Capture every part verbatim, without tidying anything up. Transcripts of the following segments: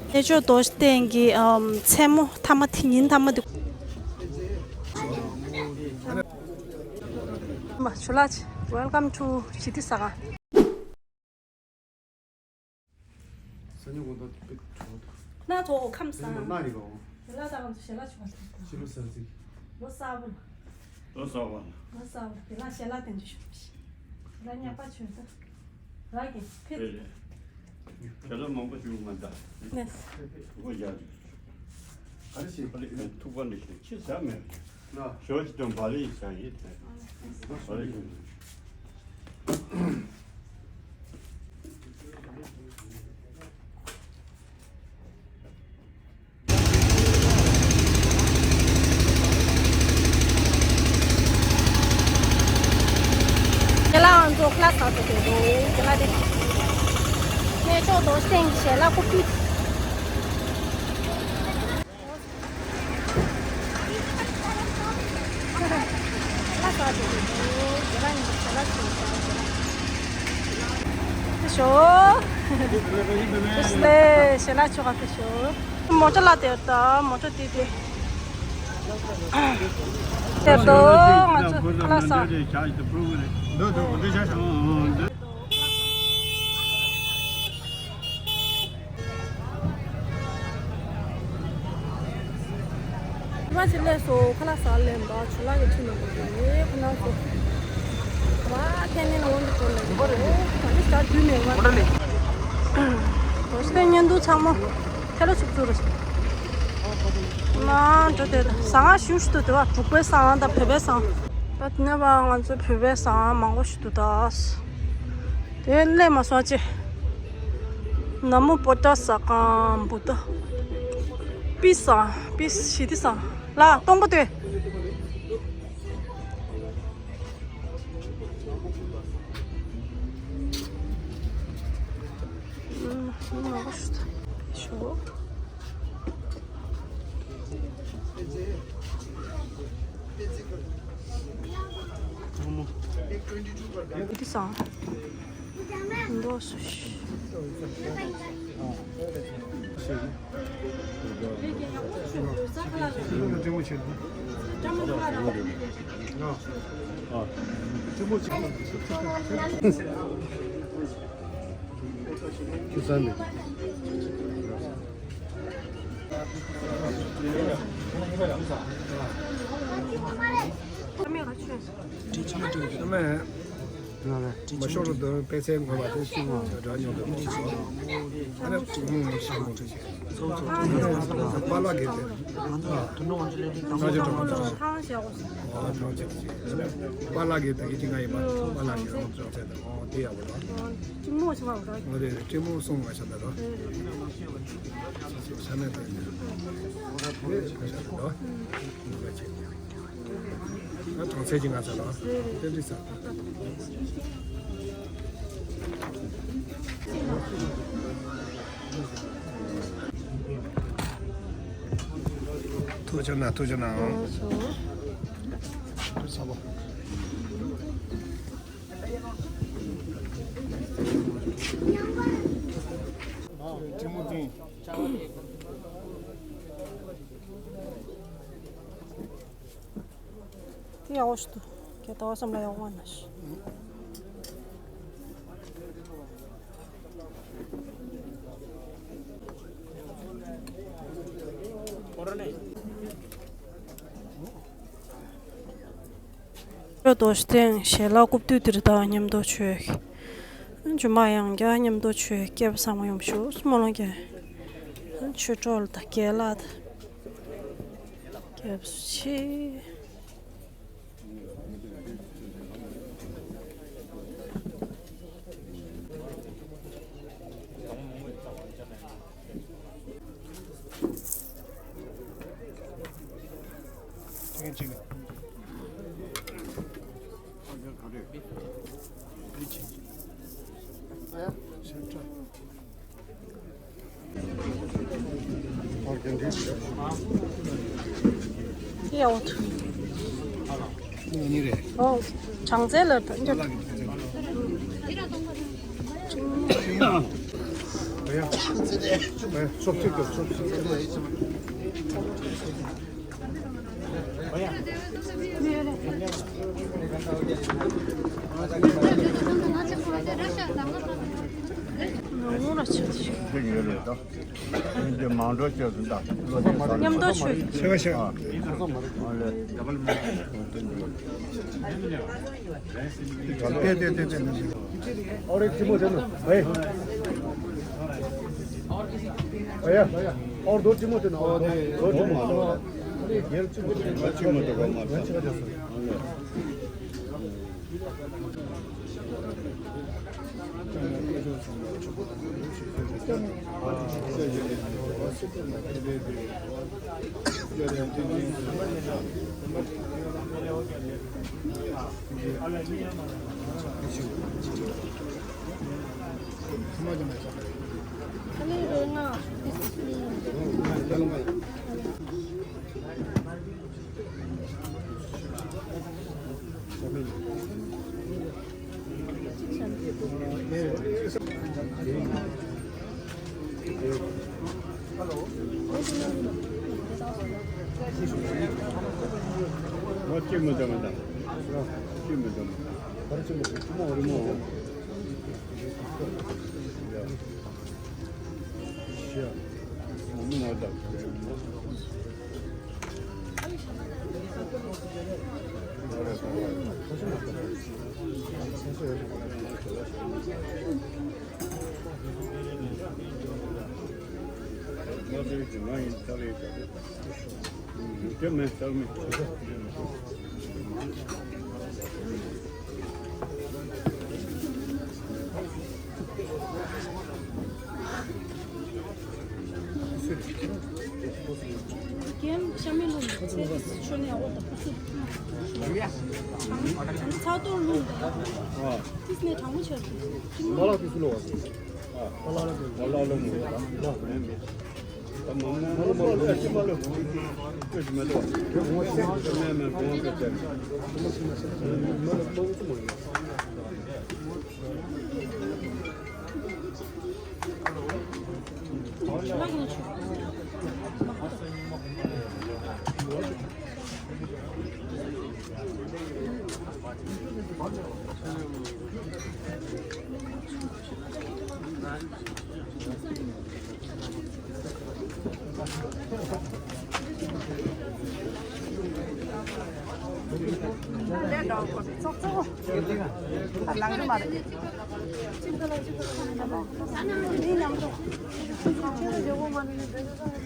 གནས་མཆོག་རྡོ་རྗེ་གདན་གྱི་ཨམ་མཚན་མོ་མཐའ་མ་དེ། ཉིན་མཐའ་མ་དེ། ཇུ་ལགས། Welcome to ཞི་བདེ་ས་ག། ས་ཉོ་གོ་ད་དེ་པེ་ཁྲོ་ད། ན་ཐོ་ཁམས་སངས། ན་རི་གོ། ཞལ་ལག་དང་ཞལ་ལག་ཆུ་བ་ཞིག་ཕྱི་ལོ་གསར་ཚེས། ལོ་གསར་པ། ལོ་གསར་པ། ལོ་གསར་པ། དེ་ལ་ཞལ་ལག་དེ་འདྲ་ཞུ་ཞིག་ཞལ་ལག་ཉག་པ་ཆོད་ད། ར་གི་ཕེབས། ཞལ་ལག་མང་པོ་ཞུ་མ་ད། ནས། གོ་ཡ། ག་རེ་ཞིག་པ་ལི་ཐུག་པ་འདི་ཞིག་ཅི་ཟ་མེད། ཞོ་ཅི་དང་བ་ལི་ཡི་ཆ་ཡིན་ཏེ། བ་ལི་ཞིག་ཁྱེད་ལའང་ཚོ་ཁ་ལག་ཟ་ཟ་དེ་འདུག་ཁྱེད་ལ་དེ། གནས་མཆོག་རྡོ་རྗེ་གདན་གྱི་ཞལ་ལག་རྐུབ་སྟེགས། ཞོ། ཞོ་ལེ། ཞལ་ལག་ཆོ་ག་ཕེབས་ཤོག་མོ་ཊ་ལ་དེར་ད་མོ་ཊ་དེ་དེ། དེར་ད་ང་ཚོ་ལ་ས། འདི་འདི་འདི་བྱ་ཞིག་ཏུ་ཕུལ་གི་རེད། འདི་འདི་འདི་བྱ་ཞིག་མ་ཅི་ལས་སོ་ཁ་ལག་ཟ་ལེན་པ་ཆུ་ལག་གི་ཁྲིད་ནས་འགྲོ་གི་རེད་ཁོ་ན་ཚོ། བ་ཐེ་ནེ་ལ་འོན་ཏེ་འགྲོ་ལེ་འགྲོ་རེད། ད་ནི་ཟ་དུས་མེད་བ། འགྲོ་ལེ། དོ་ཤི་ཏེ་བརྙན་ཐུང་ཚང་མ་ཐེ་ལོ་ཚུགས་ཚུགས་རེད། ན་འགྲོ་དེ་ཟ་ང་ཞུ་ཞུ་དུ་དེ་བ་འབྲུག་པའི་ཟ་ང་དང་བོད་པའི་ཟ་ང་། ད་དེ་ནས་བ་ང་ཚོ་བོད་པའི་ཟ་ང་མང་པོ་ཞིག་འདུག་ད། དེ་སླེབས་མ་སོང་ཅི། ན་མོ་པོ་ཏ་ས་ཀམ་བུ་ཏ། པི་ས་པི་ཞི་ཏི་ས་ལ་སྟོང་པོ་དེ། ཨུམ། ཞོ། ཡི་ཏི་སང་། འདོགས་སུ་ཤི། མ་ཤོར་དུ་དཔེ་ཚད་ངོ་མ་དེ་ཤི་ངོ་དྲ་ཉོ་དུ་ཨ་ནི་གྲུ་མོ་ཤི་ངོ་དྲ་ཤི། པཱ་ལགས་ཀྱིས་དེ། ཨ་ཅེ་གྲོགས་པོ་ཚོ། ཨ་ཐང་ཆད་གོ། པཱ་ལགས་ཀྱིས་དེ་གི་ཅི་ང་ཡིན་པ་པཱ་ལགས་ཀྱིས་རང་ཚོ་ཚད་དང་དེ་ཡག་པོ་རེད། ཅི་མོ་ཆུང་བ་རེད། ང་དེ་ཅི་མོ་སོང་བ་ཤ་ད་རོ། ཤ་ན་དེ་ནས་དེ་ཁ་ཤ་ད་རོ། ནུས་པ་ཆེ་ནས། ང་གྲོང་གསེབ་ཀྱི་ང་ཚོ་ལ་རྟེན་འབྲེལ་ཟེར། ཐུགས་རྗེ་གནང་། ཐུགས་རྗེ་གནང་། ཐུགས་རྗེ་གནང་། ཐུགས་རྗེ་གནང་། དེ་ཡག་པོ་ཞིག་འདུག་ཁྱེད་ལྟ་བ་བསམ་ལ་ཡག་པོ་མ་ན་ཞིག་རྡོ་རྗེ་གདན་ཞལ་ལག་རྐུབ་སྟེགས་འདིར་དང་མཉམ་དུ་ཆོས། ཇོ་མ་ཡང་བསྐྱར་མཉམ་དུ་ཆོས། སྐྱབས་ཚང་མ་ཡོང་ཤོག་སྨོན་ལམ་རྒྱག་ཆོས་གྲོགས་དང་རྒན་ལགས་དང་། སྐྱབས་སུ་མཆི། ཡག་པོ་འདུག་གཉིས་རེད། ཨོ། གྲངས་ཚད་ལ་འདི་འདྲ། ཨ། ཡ། ཨེ། སོབ་ཅིག་གི་སོབ་ཅིག་ང་ངོ་ལ་ཆགས་ཤིག་འདི་ཡོད་རེད་ད། འདི་མང་གྲོ་བཅས་སུ་འདའ། མཉམ་དུ་ཆོས། ཤེས་ཤེས། ཨོ་ལེ། ཏེ་ཏེ་ཏེ་ཏེ། ཨོ་རེ་ཅི་མོ་དེ་ནོ། ཨེ། ཨ་ཡ། ཨོ་རྡོ་ཅི་མོ་དེ་ནོ། ཨོ་རྡོ་ཅི་མོ། ཨོ་རྡོ་ཅི་མོ་དེ་གོ་མ་ས། ཨོ་ལེ། རྒན་ཤ་མེད་ལུང་ཚེ་རིང་ཆོས་ནས་འོ་ད་ཕུ་སུ། ཚ་ཏོ་ལུང་ད། ཏིས་ནས་གྲང་མོ་ཆགས་ཀྱི། མ་ལག་ཏིས་ལོ་བ། ཨ། མ་ལག་ལོ་མ་ལག་ལོ་མ་ལག་མེད་མེད། ད་མ་མ་མ་ལོ་ཅི་མ་ལོ། ཅི་མ་ལོ། མེད་མེད་གོང་གི་ཅན།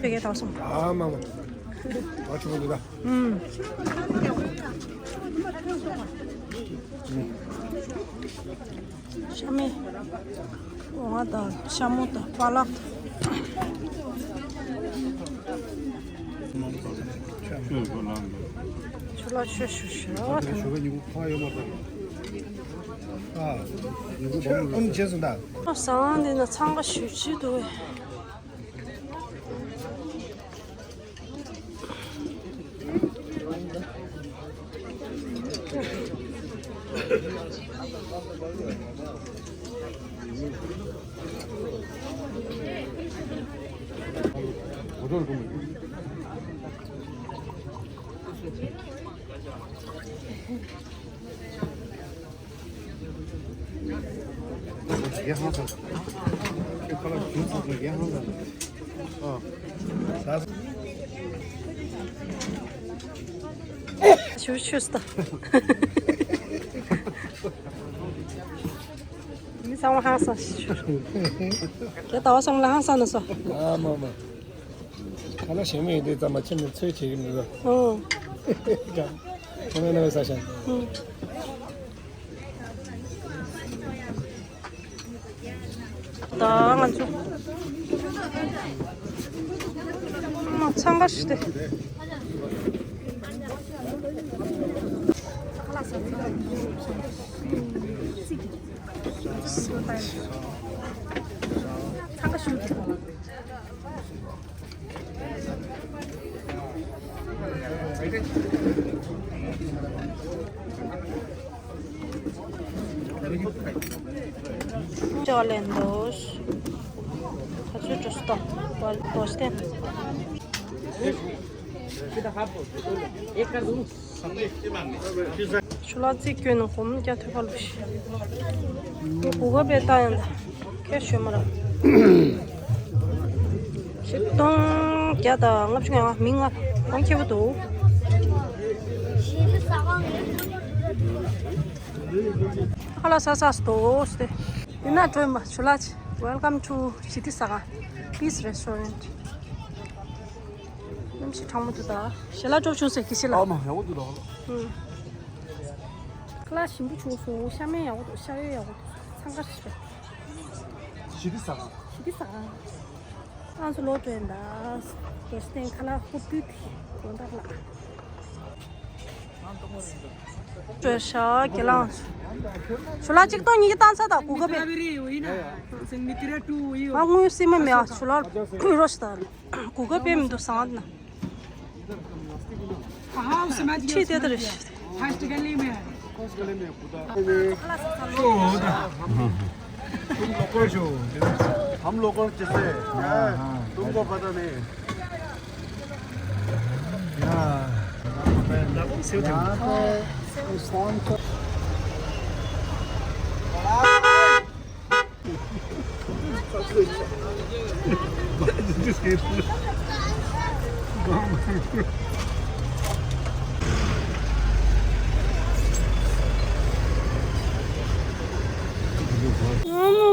ཕ་གིར་བཏང་སོང་། ཨ་མ་མ། ཨ་ཆུང་མ་འདུག་ད། ཨུམ། ཤ་མེད། འོ་ང་དང་ཤ་མོ་དང་པ་ལགས་དང་། ཆུ་ལ་ཆུ་ཞུ་ཞུ་དང་། ཨུམ་རྗེས་སུ་འདའ། ཟ་ཁང་འདི་ན་འཚང་ཁ་ཞུ་ཞུ་འདུག་གས། ཞུ་ཆུ་སྟ། མི་ཚང་མ་ཧང་སང་ཞུ། དེ་ལྟ་བ་སོང་ལ་ཧང་སང་ན་སོ། ཨ་མ་མ། ཁ་ལག་ཞིམ་མོ་ཡིན་དུས་ཙམ་མ་ཁྱིམ་ནས་ཚོད་བྱེད་ཀྱི་མི་འདུག་ཨོ། ཁོ་མོས་ན་བས་ས་ཞན། ཨུ། ད་ང་ཚོ་མ་འཚང་ཁ་ཞིག་སྟེ། འཚང་ཁ་ཞིག་སྟེ། ཅོག་ལེན་འདུག་རྡོ་རྗེ་གདན། ཆུ་ལ་རྩིག་སྐྱོན་ནས་སྒོམ་རྒྱ་ཐོད་པ་ལུ་ཤི། གུ་ག་པའི་ཏང་ཡང་ད་ཁྱེད་ཞོལ་མ་ར། ཆིག་སྟོང་བརྒྱ་དང་ལྔ་བཅུ་ང་ལྔ། མི་ལྔ་གོང་ཁེ་པོ་འདུག། ཧ་ལ་ས་ས་སྟོ་སྟེ། འདི་ན་འགྲོ་ཡིན་པ་ཞུ་ལགས། Welcome to ཞི་བདེ་ཟ་ཁང་། Peace Restaurant། གནམ་གཤིས་གྲང་མོ་འདུག་ད། ཞལ་ལག་སྤྲོ་བྱུང་ཟེར་གྱི་ཞིག་ལ། ཨ་མ་ཡག་པོ་འདུག་ད་ཧ་ལ། ཨུམ། ཁ་ལག་ཞིམ་པོ་བྱུང་སོང་། ཤ་མེད་ཡག་པོ་འདུག། ཤ་ཡོད་ཡག་པོ་འདུག། འཚང་ཁ་ཞིག་རེད། ཞི་བདེ་ཟ་ཁང་། ཞི་བདེ་ཟ་ཁང་། ཨང་སུ་ལོ་ཏྲོ་ཡིན་ད། རྡོ་རྗེ་གདན་ཁ་ལག་ཧུར་བསྡུས་དེ་དགོང་དག་ལ། ཏྲོ་ཤ་གི་ལང་། ཞུ་ལགས་གཅིག་སྟོང་ཉིས་བརྒྱ་བཏང་ཚར་ད་གུ་ག་པས། ང་དངུལ་སྲིད་མ་མེད་ཨ། ཞུ་ལགས་ཁུལ་རོ་ཤི་ད། གུ་ག་པས་མི་འདུག་ཟང་ཨ་ན། ཁྲིད་དེ་ལྟར་རེད། तुम लोकल हो? हम लोकल हो, जैसे। हाँ, हाँ। तुमको पता नहीं। या। यहाँ पे शाम को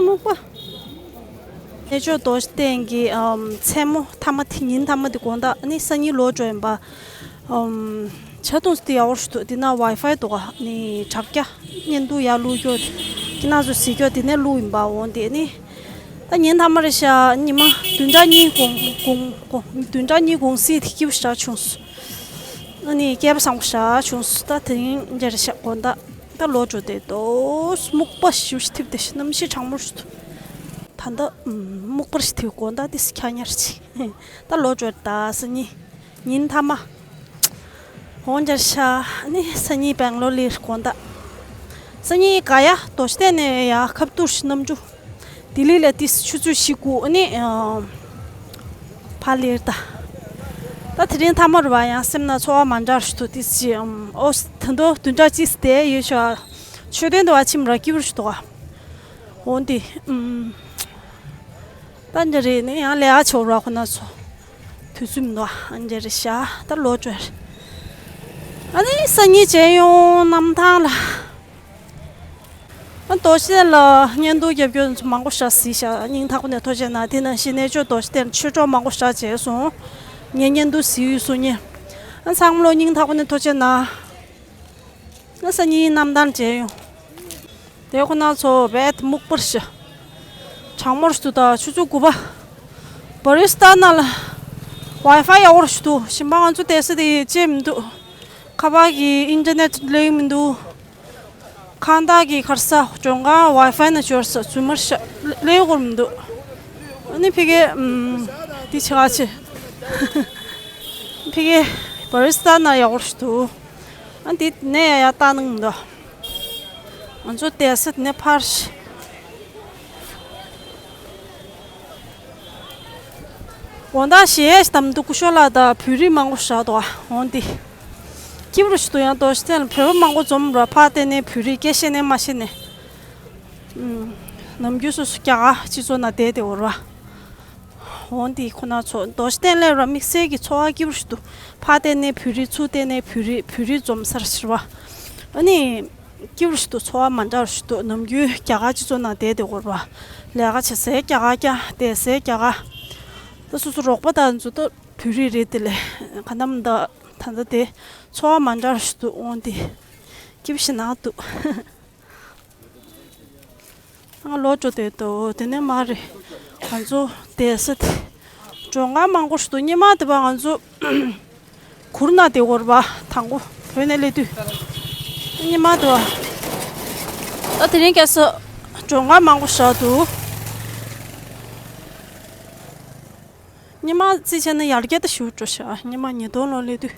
སྨུག་པ། གནས་མཆོག་རྡོ་རྗེ་གདན་གྱི་ཨམ་མཚན་མོ་མཐའ་མ་དེ། ཉིན་མཐའ་མ་དེ་དགོང་དག་ནི་སང་ཉིན་ལོག་འགྲོ་ཡིན་པ། ཨམ། ཇ་འཐུང་ས་དེ་ཡག་པོ་ཞིག་འདུག། འདི་ན་ཝའི་ཕའི་འདུག་ག། ནི་དྲ་རྒྱ་བརྙན་ཐུང་ཡར་བླུག་རྒྱུ། ཁྱེད་རང་ཚོ་གཟིགས་རྒྱུ་འདི་ནས་བླུག་ཡིན་པ། འོང་དེ་ནི། ད་ཉིན་མཐའ་མ་རེད་ཤག། ཉི་མ་བདུན་ཕྲག་གཉིས་གོང་གོང་གོང་བདུན་ཕྲག་གཉིས་གོང་གཟིགས་དེ་སྐྱིད་པོ་ཞེ་དྲག་བྱུང་སོང་། ཨ་ནི་སྐལ་པ་བཟང་པོ་ཞེ་དྲག་བྱུང་སོང་། ད་དེ་རིང་འདི་རེད་ཤག། དགོང་དག་ད་ལོག་འགྲོ་བསྡད་འདུག། སྨུག་པ་ཞེ་པོ་ཞིག་འཐིབས་བསྡད་ཤག། གནམ་གཤིས་གྲང་མོ་ཞིག་འདུག། ད་ལྟ་སྨུག་པ་ཞིག་འཐིབས། དགོང་དག་དེ་ཁྱ་ཉར་ཅིག། ད་ལོག་འགྲོ་ད་སང་ཉིན། ཉིན་མཐའ་མ། འོང་འདི་རེད་ཤག། ནི་སང་ཉིན་སྦེང་ལོར་ལ་དགོང་དག། སང་ཉིན་ག་ཡ་རྡོ་རྗེ་གདན་ནས་ཡ་ཁ་ཐུག་གནམ་གྲུ། ལྡི་ལི་ལ་ཏིས་ཆུ་ཚོད་བཞི་དགུ་ནི་ཕར་ལ་ད། ད་དེ་རིང་མཐའ་མ་རེད་པ། ཡང་སེམས་ན་ཚོར་བ་མ་འདྲ་ཞིག་འདུག། ཏིས་ཅི་ཨོ་ད་དུང་བདུན་ཕྲག་གཅིག་བསྡད་ཡོད་ཤག། མཆོད་རྟེན་དུ་བ་ཕྱིན་ར་སྐྱིད་པོ་ཞིག་འདུག་ག། འོང་དེ། ད་འདི་རེད། ནི་ཡང་ལས་ཨ་ཆོག་ར་ཁོ་ན་ཚོ། དུས་ཚོད་མི་འདུག་ཨ། འདི་རེད་ཤག། ད་ལོག་འགྲོ་རེད། ཨ་ནི་སང་ཉིན་མཇལ་ཡོང་། གནམ་ཐང་ལ། ཨ་རྡོ་རྗེ་གདན་ལ་བརྙན་ཐུང་རྒྱབ་སྐྱོར་ཚོ་མང་པོ་ཞེ་དྲག་གཟིགས་ཤག། སྙིང་ཐག་པ་ནས་ཐུགས་རྗེ་གནང་། དེ་ནང་བཞིན་གནས་མཆོག་རྡོ་རྗེ་གདན་ཆོས་གྲོགས་མང་པོ་ཞེ་དྲག་མཇལ་སོང་། ངའི་བརྙན་ཐུང་གཟིགས་ཡོད་སོང་ཉེ། ཨ་ཚང་མ་ལོ་སྙིང་ཐག་པ་ནས་ཐུགས་རྗེ་གནང་། ང་སང་ཉིན་གནམ་ཐང་མཇལ་ཡོང་། དེ་ཁོ་ན་ཚོ་བེད་སྨུག་པར་ཤི། གྲང་མོར་ཞུ་ད་ཆུ་ཚོད་དགུ་པ། བ་རི་སྟ་ན་ལ་ཝའི་ཕའི་ཡག་པོར་ཞུ་འདུག། ཞིམ་པ་ང་ཚོ་བསྡད་ས་དེ་ཅེས་མི་འདུག། ཁ་པར་གྱི་ཨིན་ཊར་ནེཊ་ལེགས་མི་འདུག། ཁང་བདག་གི་ཁར་ས་ཇོང་ཁང་ཝའི་ཕའི་ན་འབྱོར་ས་རྫུན་མར་ཤ་ལེགས་པོར་མི་འདུག། ཨ་ནི་ཕ་གི་ཨམ་འདི་ཆེ་ག་ཆེ། ཕ་གི་བ་རི་སྟ་ན་ཡག་པོར་ཞུ་འདུག། ཨ་འདི་ནས་ཡ་ཡ་ལྟ་ནང་འདུག། ང་ཚོ་བསྡད་ས་དེ་ནས་ཕར་ཤི། དགོང་དག་གཞས་བདམས་འདུག། སྐུ་ཞབས་ལགས་དང་བོད་རིགས་མང་པོ་ཞིག་འདུག། འོང་འདི། སྐྱིད་པོ་ཞིག་འདུག། ཡང་རྡོ་རྗེ་གདན་ལ་བོད་པ་མང་པོ་འཛོམས་ར། ཕར་བལྟས་ནས་བོད་རིགས། སྐད་བཤད་ནས་མ་བཤད་ནས། ཨུམ། ནམ་རྒྱུན་སོ་སོ་རྒྱ་གར་སྤྱི་ཚོགས་ནང་བསྡད་བསྡད་འོ་ར། འོང་འདི་ཁོ་ན་ཚོ་རྡོ་རྗེ་གདན་སླེབས་ར་དམིགས་བསལ་གྱི་ཚོར་བ་སྐྱིད་པོ་ཞིག་འདུག། ཕར་བལྟས་ནས་བོད་རིགས། ཚུར་བལྟས་ནས་བོད་རིགས། བོད་རིགས་འཛོམས་ས་རེད་ཤག་པ། ཨ་ནི། སྐྱིད་པོ་ཞིག་འདུག། ཚོར་བ་མ་འདྲ་བ་ཞིག་འདུག། ནམ་རྒྱུན་རྒྱ་གར་སྤྱི་ཚོགས་ནང་བསྡད་བསྡད་ཡོད་རེད་པ། ལས་ཀ་བྱེད་སའི་རྒྱ་གར། ཀྱང་བསྡད་སའི་རྒྱ་གར། ད་སོ་སོ་རོགས་པ་དང་ཚོ་ད་བོད་རིགས་རེད། དེ་ལས་ག་ནམ་ད་ད་ལྟ་དེ་ཚོར་བ་མ་འདྲ་བ་ཞིག་འདུག། འོང་དེ་སྐྱིད་པོ་ཞིག་ནང་འདུག། ང་ལོག་འགྲོ་བསྡད་འདུག། དེ་ནས་མ་རེད། ང་ཚོ་བསྡད་ས་དེ་ཇོང་ཁང་མང་པོ་ཞིག་འདུག། སྔོན་མ་དེ་བ་ང་ཚོ་གུར་ནང་བསྡད་ཡོད་རེད་པ། དང་པོ་བོད་ནས་སླེབས་དུས། སྔོན་མ་དེ་བ། ད་དེ་རིང་ཁ་སང་ཇོང་ཁང་མང་པོ་ཞིག་འདུག། སྔོན་མ་རྩིས་བྱས་ན་ཡར་རྒྱས་ད་ཞེ་པོ་འགྲོ་ཤག། སྔོན་མ་ཉིས་སྟོང་ལོ་སླེབས་དུས།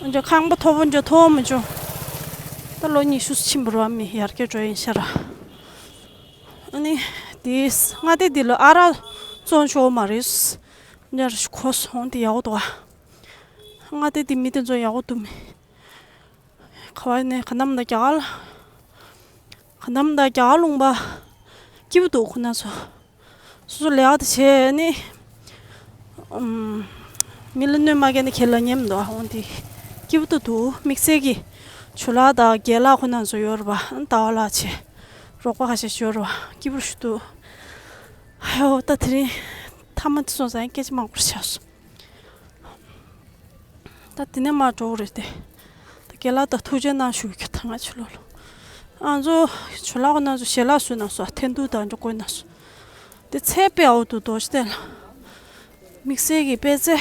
འོན་ཀྱང་ཁང་པ་མཐོ་པོ་འདྲ་མཐོང་མི་བྱུང་། ད་ལོ་ཉི་ཤུ་ཕྱིན་པ་རེད་པ། མི་ཡར་རྒྱས་འགྲོ་ཡིན་ཤག་ར། ཨ་ནི་དེ་མངའ་སྡེ་འདི་ལ་ཨ་རག་ བཙོང་ཆོག་མ་རེད། ཉར་ཞིག་ཁོ་སོང་དེ་ཡག་པོ་འདུག་ཨ། ང་དེ་དེ་མི་དེ་ཚོ་ཡག་པོ་འདུག་མི། ཁ་བ་ནས་ཁ་ནམ་ད་རྒྱ་གར། ཁ་ནམ་ད་རྒྱ་གར་ལུང་པ། སྐྱིད་པོ་འདུག་ཁོ་ན་ཚོ། སོ་སོ་ལས་ཀ་དེ་བྱས་ནི། ཨུམ། མི་ལ་གནོད་མ་སྐྱེལ་ན་ཁྱེད་ལ་ཉེམ་འདུག་ཨ། འོང་དེ། སྐྱིད་པོ་འདུག་དམིགས་བསལ་གྱི། ཇོ་ལགས་དང་རྒན་ལགས་ཁོ་ན་ཚོ་ཡོད་རེད་པ། ཟླ་བ་ལགས་བྱས། རོགས་པ་ཁ་ཤས་ཤིག་ཡོད་རེད་པ། སྐྱིད་པོ་ཞིག་འདུག་ཨ་ཡོ་ད་དེ་རིང་། མཐའ་མ་དེ་སོང་ཙང་སྐད་ཆ་མང་པོ་ཆགས་སོང་། ད་དེ་ནས་མར་འགྲོ་གི་རེད་དེ། ད་རྒན་ལགས་ད་ཐུགས་རྗེ་གནང་ཞུ་རྒྱུ་ད་ང་ཕྱི་ལོགས་ལ། ཨ་ཚོ། ཇོ་ལགས་ཁོ་ན་ཚོ་ཞལ་ལག་བཟོས་གནང་སོང་། འཐེན་ཐུག་དང་འདྲ་བསྐོལ་གནང་སོང་། དེ་ཚལ་དཔེ་ཡག་པོ་འདུག་རྡོ་རྗེ་གདན་ལ། དམིགས་བསལ་གྱི་པད་ཚལ།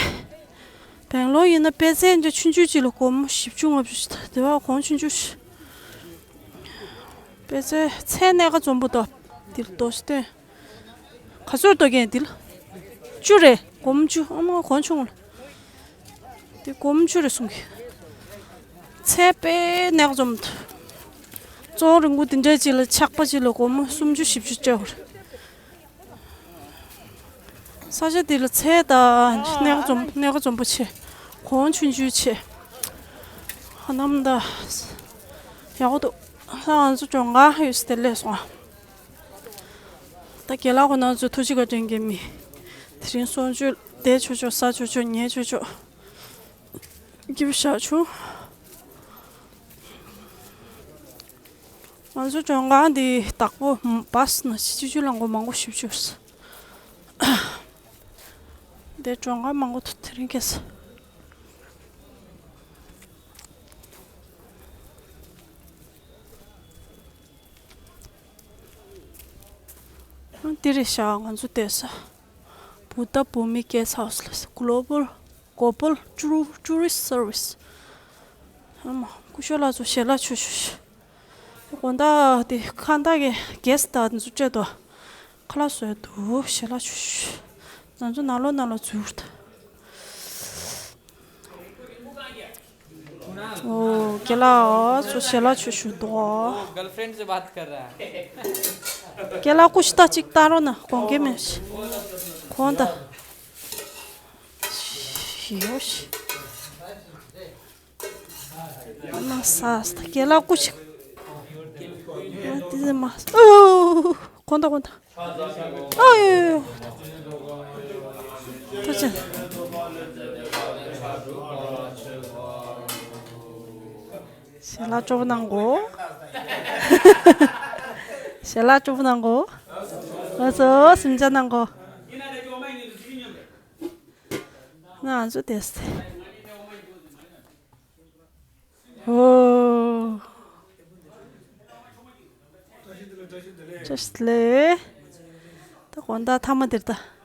སྦེང་ལོར་ཡིན་ན་པད་ཚལ་འདྲ་ཆུང་ཆུང་ཅིག་ལ་སྒོར་མོ་བཞི་བཅུ་ལྔ་བཅུ་ཞིག་ད། དེ་བ་གོང་ཆུང་ཆུང་ཞིག་པད་ཚལ་ཚལ་སྣ་ཁ་འཛོམས་པོ་འདུག་འདིར་རྡོ་རྗེ་གདན། ག་ཚོད་འདུག་གན་འདི་ལ། བཅུ་རེད། སྒོར་མོ་བཅུ། ཨ་མ་གོང་ཆུང་ལ། འདི་སྒོར་མོ་བཅུ་རེད་གསུང་གི། ཚལ་དཔེ་སྣ་ཁ་འཛོམས་འདུག་བཙོང་རིང་པོ་འདི་འདྲ་ཅིག་ལ་ཆག་པ་ཅིག་ལ་སྒོར་མོ་སུམ་ཅུ་བཞི་བཅུ་སྤྲད་དགོས་རེད། ས་ཆ་འདི་ལ་ཚལ་དང་སྣ་ཁ་འཛོམས། སྣ་ཁ་འཛོམས་པོ་ཆེ། གོང་ཆུང་ཆུང་ཆེ། ཧ་ནམ་ད། ཡག་པོ་འདུག་ང་ཚོ་ལྗོངས་མཁར་ཡོད་ས་དེ་སླེབས་སོང་ཨ། ད་རྒན་ལགས་ཁོ་ན་ཚོ་ཐུགས་རྗེ་བཀའ་དྲིན་གྱིས་མི། དེ་རིང་གསོལ་མཆོད་བསྡད་ཆོག་ཆོག་ཟ་ཆོག་ཆོག་ཉལ་ཆོག་ཆོག་སྐྱིད་པོ་ཞེ་དྲག་བྱུང་། ང་ཚོ་ལྗོངས་མཁར་འདི་བདག་པོ་བཱས་ནང་བཞིན་སྤྱི་སྤྱོད་རླངས་འཁོར་མང་པོ་ཞེ་པོ་ཅིག་ཡོད་རེད། འདི་ལྗོངས་མཁར་མང་པོ་འདུག་དེ་རིང་ཁ་སང་། འདི་རེད་ཤག་ང་ཚོ་བསྡད་ས། བུདྡྷ་བྷུ་མི་གེ་སི་ཧའུ་སི་ལ། Global Global Tour- Tourist Service། ཨ་མ་སྐུ་ཞབས་ལགས་ཚོ་ཞལ་ལག་མཆོད་ཞུ་ཞུ། དགོང་དག་དེ་ཁ་བཏགས་ཀྱི་གེ་སི་དང་དེ་ཚོ་སྤྲད་དོ། ཁ་ལག་བཟོས་འདུག་ཞལ་ལག་མཆོད་ཞུ་ཞུ། ང་ཚོ་ནང་ལོགས་ནང་ལོགས་འཛུལ་ད། ཨོ། རྒན་ལགས་ཚོ་ཞལ་ལག་མཆོད་ཞུ་འདུག गर्लफ्रेंड से बात कर रहा है། རྒན་ལགས་སྐུ་ཞབས་ད་ཅིག་བལྟ་རོགས་གནང་། དགོངས་འགལ་མེད་ཤག་དགོངས་དག་ཡོ་ཤི། མ་ས་ས་རྒན་ལགས་སྐུ་ཞབས། ཨ་དེ་ཚོ་མ་ས། ཨོ། དགོངས་དག་དགོངས་དག་ཨ་ཡོ་ཡོ་ཡོ། ཐུགས་རྗེ་ཆེ། ཞལ་ལག་སྤྲོ་པོ་གནང་གོ། ཞལ་ལག་སྤྲོ་པོ་གནང་གོ། ཨ་ཚོ་སེམས་ཅན་གནང་གོ། ང་ཚོ་དེ་སྟེ། ཨོ། བཀྲ་ཤིས་བདེ་ལེགས། ད་དགོང་དག་མཐའ་མ་དེར་ད།